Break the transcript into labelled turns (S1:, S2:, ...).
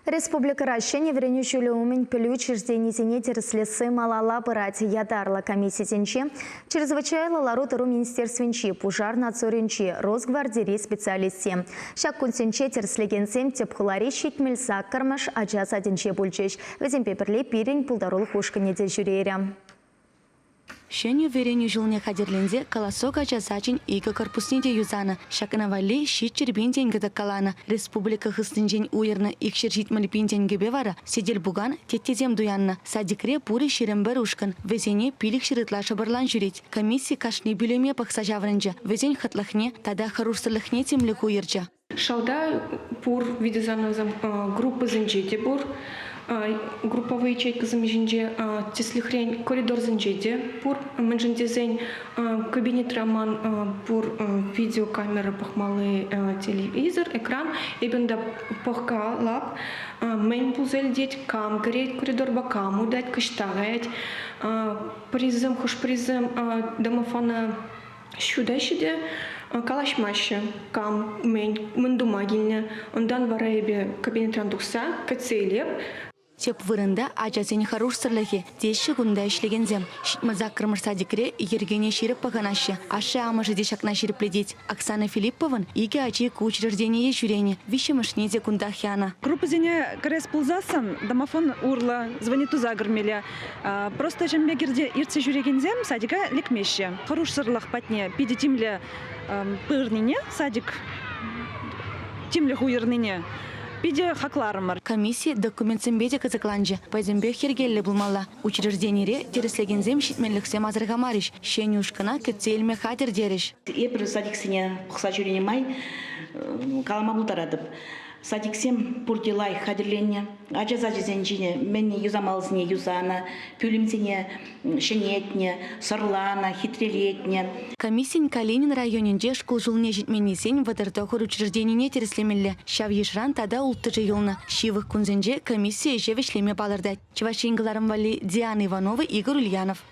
S1: Республикӑра ҫӗнӗ вӗренӳ ҫулӗ умӗн пӗлӳ учрежденисене тӗрӗслесси малалла пырать. Ятарлӑ комиссисенче Чрезвычайлӑ лару-тӑру министерствинчи, пушар надзорӗнчи, Росгвардири специалистсем. Ҫак кунсенче тӗрӗслекенсем тӗп хулари 78-мӗш ача садӗнче пулчӗҫ. Вӗсемпе пӗрле пирӗн пултарулӑх ушкӑнӗ те ҫӳрерӗ.
S2: Ҫӗнӗ вӗренӳ ҫулне хатӗрленсе «Колосок» ача сачӗн икӗ корпусне те юсанӑ. Ҫакна валли 700 000 тенкӗ тӑккаланӑ. Республика хыснинчен уйӑрнӑ 270 000 тенкӗпе вара сӗтел-пукан, теттесем туяннӑ. Садикре пурӗ 21 ушкӑн. Вӗсене 500 ытла шӑпӑрлан ҫӳрет. Комисси кашни пӳлӗме пӑхса ҫаврӑнчӗ, вӗсен хӑтлӑхне тата хӑрушсӑрлӑхне тимлӗх уйӑрчӗ.
S3: Шалта пур видеозанӑсем группӑсенче те пур. Групповые ячейкӑсем ҫинче, тӗслӗхрен, коридорсенче те пур. Мӗншӗн тесен кабинетра ман пур видеокамера пӑхмалли телевизор, экран. Эпӗ унта пӑхкалап, мӗн пулса илтет, кам кӗрет коридорпа, кам утать, кӑҫта каять. Пӗрисем, хӑш-пӗрисем домофона Ҫутаҫҫӗ те калаҫмаҫҫӗ. Кам, мӗн, мӗн тума килнӗ. Унтан вара эпӗ кабинетран тухса кӗтсе илеп.
S2: Тӗп вырӑнта ачасен хӑрушсӑрлӑхӗ, теҫҫӗ кунта ӗҫлекенсем. 78-мӗш садикре йӗркене ҫирӗп пӑхӑнаҫҫӗ. Ашшӗ-амӑшӗ те ҫакна ҫирӗплетет. Оксана Филипповӑн икӗ ачи ку учреждение ҫӳренӗ, виҫҫӗмӗшне те кунтах янӑ.
S4: Группӑсене кӗрес пулсассӑн домофон урлӑ звонить туса кӗрмелле. Просто ҫемье иртсе ҫӳрекенсем садика лекмеҫҫӗ. Хӑрушсӑрлӑх патне питӗ тимлӗ пырнине, садик тимлӗх уйӑрнине питӗ хакларӑмӑр.
S2: Комисси документсемпе те кӑсӑкланчӗ. Пӗтӗмпех йӗркеллӗ пулмалла. Учрежденире тӗрӗслекенсем ҫитменлӗхсем асӑрхамарӗҫ, ҫӗнӗ ушкӑна кӗтсе илме хатӗр терӗҫ.
S5: Эпир садиксене пӑхса ҫӳренӗ май калама пултаратӑп. Садиксем пурте лайӑх хатӗрленнӗ. Ача сачӗсенчине мӗн юсамаллисене юсанӑ, пӳлӗмсене ҫӗнетнӗ, сӑрланӑ, хитрелетнӗ.
S2: Комиссин Калинин районӗнче шкул ҫулне ҫитменнисен 39 учрежденине тӗрӗслемелле. Ҫав йышран тата улттӑшӗ юлнӑ. Ҫывӑх кунсенче комисси ӗҫе вӗҫлеме палӑртать. Чӑваш Ен кӑларӑм валли Диана Иванова, Игорь Ульянов.